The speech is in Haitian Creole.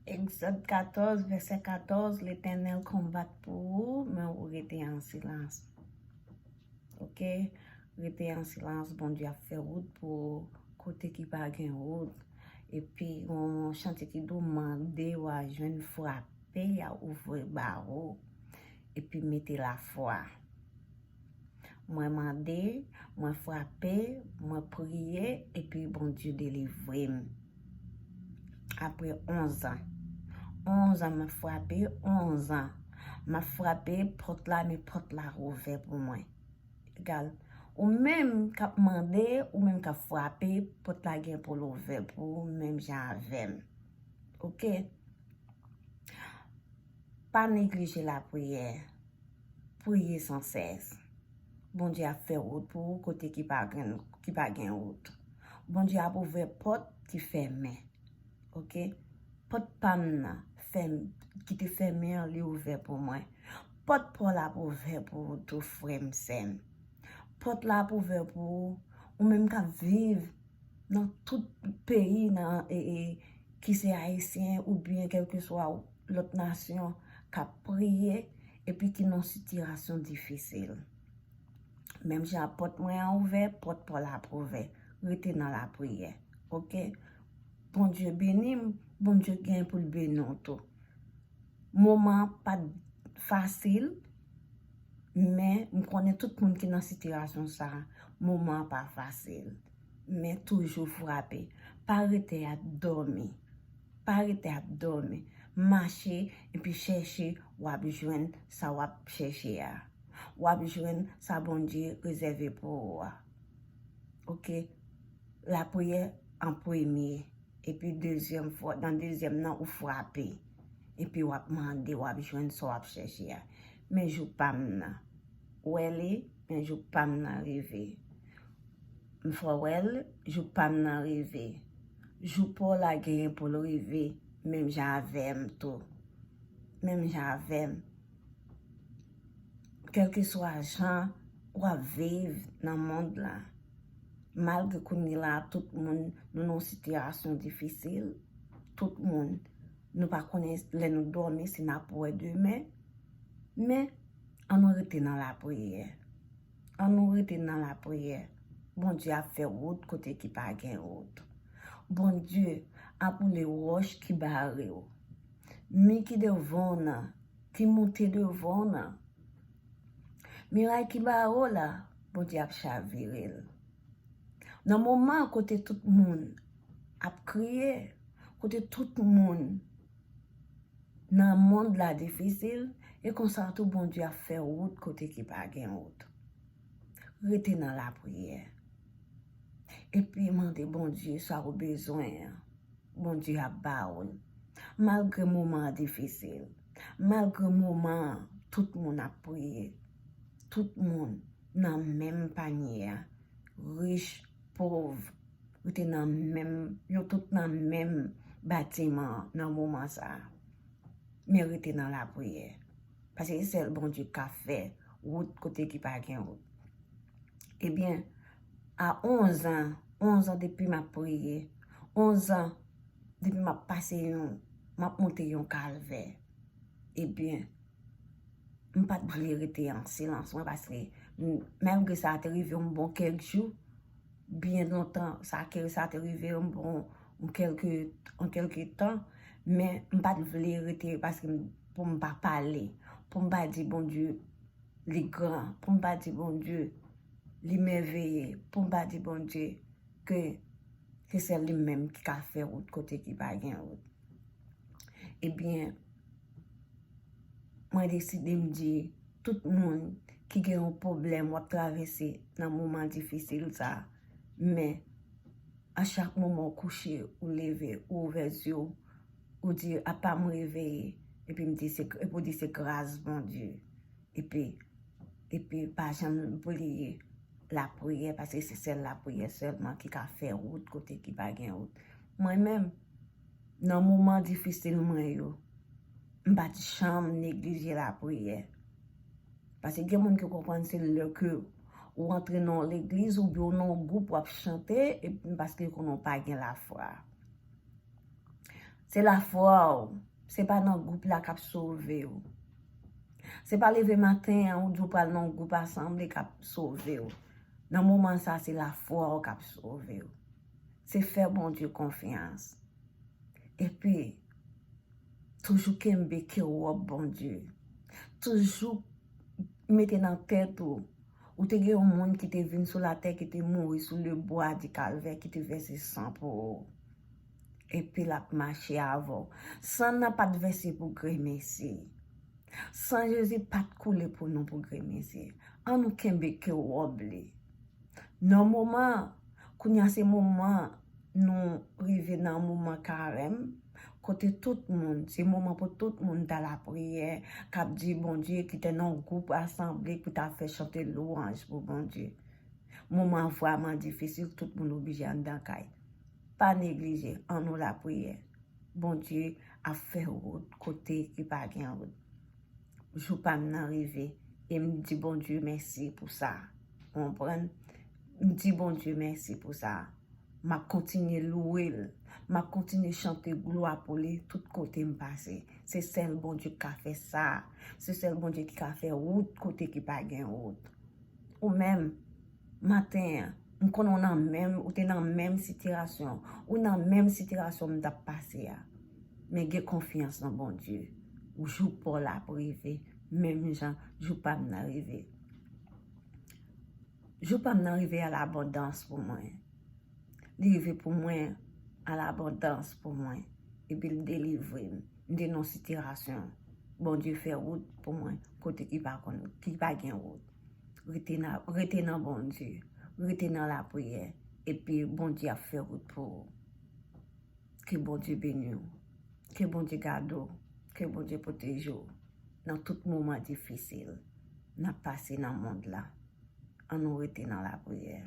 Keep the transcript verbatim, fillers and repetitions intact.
Egzòd katòz, vèsè katòz, Letènèl konbat pou ou, men ou rete an silans. Oke? Rete an silans, Bondye ap fè wout pou ou kote ki pa gen wout. Epi, yon chante ki di w mande, w a jwenn, frape, y a ouvri ba ou. Epi, mete lafwa. Mwen mande, mwen frape, mwen priye, epi Bondye delivre m. Apre onz an. Onz an m ap frape, onz an. M ap frape pòt la, men pòt la ouvè pou mwen. Egal. Ou menm k ap mande, ou menm k ap frape, pòt la gen pou l ouvè pou ou, menm jan avè m. Oke? Pa neglije lapriyè. Priye san sès. Bondye ap fè wout pou ou kote ki pa gen, ki pa gen wout. Bondye ap ouvè pòt ki fèmen. Oke? Pòt pa m nan, fèm, ki te fèmen an, li ouvè pou mwen. Pòt pa w la ap ouvè pou ou tou, frè m, sè m. Pòt la ap ouvè pou ou, ou menm k ap viv nan tout peyi nan, e, e, ki se ayisyen oubyen kèlkeswa lòt nasyon k ap priye epi ki nan sitiyasyon difisil. Menm jan pòt mwen an ouvè, pòt pa w la ap ouvè. Rete nan lapriyè. Oke? Bondye beni m, Bondye gen pou l beni w tou. Moman an pa t fasil, men m konnen tout moun ki nan sitiyasyon sa a, moman an pa fasil. Men toujou frape. Pa rete ap dòmi. Pa rete ap dòmi. Mache epi chèche, w ap jwenn sa w ap chèche a. W ap jwenn sa Bondye rezève pou ou a. Oke? Lapriyè an premye. Epi dezyèm fwa, nan dezyèm nan, ou frape. Epi w ap mande, w ap jwenn sa w ap chèche a. Men jou pa m nan. Ou wè li, men jou pa m nan rive. M fè w wè l, jou pa m nan rive. Jou pa w la genyen pou l rive, menm jan avè m tou. Menm jan avè m. Kèlkeswa jan w ap viv nan mond la, malgre kounye la tout moun nou nan yon sitiyasyon difisil, tout moun nou pa konnen lè nou dòmi si n ap wè demen, men ann nou rete nan lapriyè. Ann nou rete nan lapriyè. Bondye ap fè wout kote ki pa gen wout. Bondye ap woule wòch ki bare w. Mi ki devan w nan, ki moute devan w nan. Miray ki bare w la, Bondye ap chavire l. Nan moman kote tout moun ap kriye, kote tout moun nan mond la difisil, e konsa tou Bondye ap fè wout kote ki pa gen wout. Rete nan lapriyè. Epi mande Bondye sa ou bezwen an. Bondye ap ba ou l. Malgre moman an difisil, malgre moman an tout moun ap priye, tout moun nan menm panye a, rich, pòv, rete nan menm, yo tout nan menm batiman an nan moman sa a. Men rete nan lapriyè. Paske se sèl Bondye k ka fè wout kote ki pa gen wout. Ebyen, a onz an, onz an depi m ap priye, onz an depi m ap pase yon, m ap monte yon kalvè. Ebyen, m pa t vle rete an silans mwen, paske m, malgre sa te rive yon bon kèk jou, byen lontan, sa ke sa te rive yon bon, yon kèlke, yon kèlke tan, men m pa t vle rete paske m, pou m pa pale, pou m pa di Bondye li gran, pou m pa di Bondye li mèveye, pou m pa di Bondye ke se sèl li menm ki ka fè wout kote ki pa gen wout. Ebyen, mwen deside m di tout moun ki gen yon pwoblèm w ap travèse nan moman difisil sa, men a chak moman w kouche, ou leve, ou ouvè zye w, ou di, "Apa m reveye?" Epi m di, "Se, epi w di se gras Bondye." Epi, epi pa janm bliye lapriyè, paske se sèl lapriyè sèlman ki ka fè wout kote ki pa gen wout. Mwen menm, nan moman difisil mwen yo, m pa t janm neglije lapriyè. Paske gen moun ki konprann se lè ke ou antre nan yon legliz oubyen ou nan yon gwoup w ap chante, epi paske konnen w pa gen lafwa. Se lafwa w. Se pa nan gwoup la k ap sove w. Se pa leve maten an ou di w pral nan yon gwoup asanble k ap sove w. Nan moman sa, se lafwa w k ap sove w. Se fè Bondye konfyans. Epi, toujou kenbe ke wòb Bondye. Toujou mete nan tèt ou, ou te gen yon moun ki te vin sou latè, ki te mouri sou le bwa di kalvè, ki te vèse san pou ou. Epi l ap mache avè w. San nan pa t vèse pou gremesi. San Jezi pa t koule pou nou pou gremesi. An nou kenbe ke wòb li. Nan moman, kounye a se moman nou rive nan moman karèm, kote tout moun, se moman pou tout moun ta lapriyè, k ap di Bondye, ki te nan gwoup asanble pou ta fè chante lwanj pou Bondye. Moman vrèman difisil, tout moun oblije anndan kay. Pa neglije, an nou lapriyè. Bondye ap fè wout kote ki pa gen wout. Jou pa m nan rive, e m di Bondye mèsi pou sa. Ou konprann? M di Bondye mèsi pou sa. M ap kontinye louwe l. M ap kontinye chante glwa pou li tout kote m pase. Se sèl Bondye ki ka fè sa. Se sèl Bondye ki ka fè wout kote ki pa gen wout. Ou menm, maten an, m konnen w nan menm, ou te nan menm sitiyasyon. Ou nan menm sitiyasyon m t ap pase a. Men gen konfyans nan Bondye. Jou pa w la ap rive, menm jan jou pa m nan rive. Jou pa m nan rive a labondans pou mwen. Li rive pou mwen a labondans pou mwen. Epi l delivre m. M te nan sitiyasyon. Bondye fè wout pou mwen kote ki pa konn, ki pa gen wout. Rete nan, rete nan Bondye. Rete nan lapriyè. Epi Bondye ap fè wout pou ou. Ke Bondye beni w. Ke Bondye gade w. Ke Bondye pwoteje w nan tout moman difisil n ap pase nan mond la. An nou rete nan lapriyè.